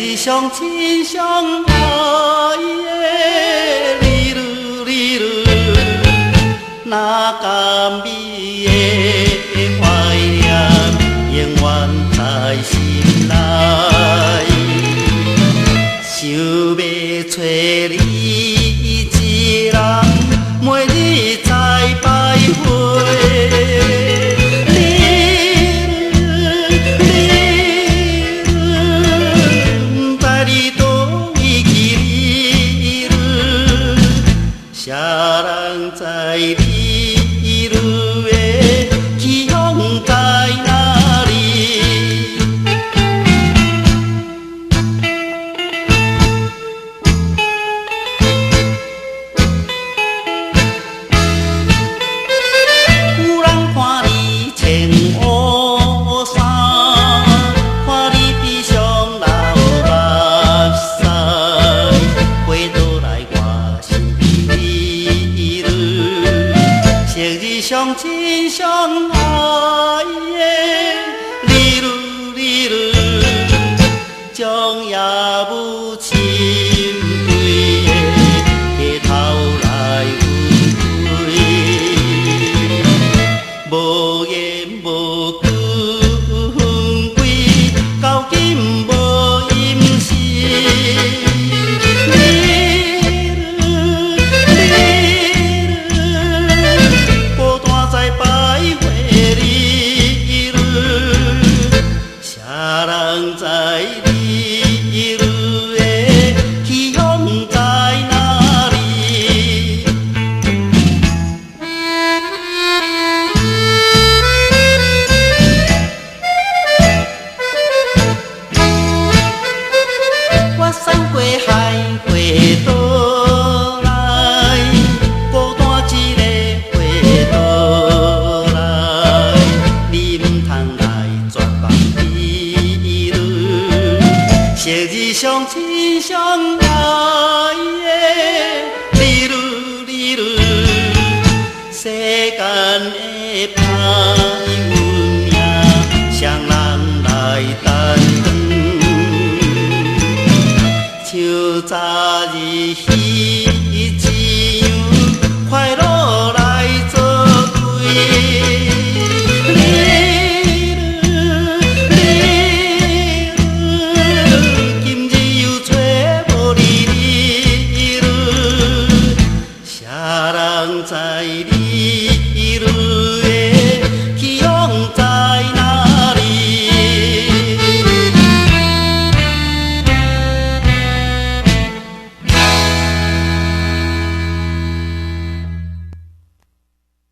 日上真相愛的你嚕你嚕，那甘美的懷念永遠在心內。想欲揣你一人，每日在徘徊。你你毋知你佗位去你嚕，啥人知你嚕的去向在哪裡？有人看你穿烏衫，看你悲傷流目屎，回倒來我身邊你嚕，昔日上真相愛的你嚕你嚕，將夜霧深邃的街頭來分開。無言無句分開，到今無音訊。你嚕你嚕，孤單在徘徊你嚕，啥人知你嚕的去向在哪裡？我送過海回倒來，孤單一个回倒來，你毋通來絕望你嚕，昔日上真相愛的你嚕你嚕，世間的歹運命，誰人來擔當？像昨日彼一樣，快樂來作對。你嚕你嚕，今日又揣無你你嚕，啥人知你？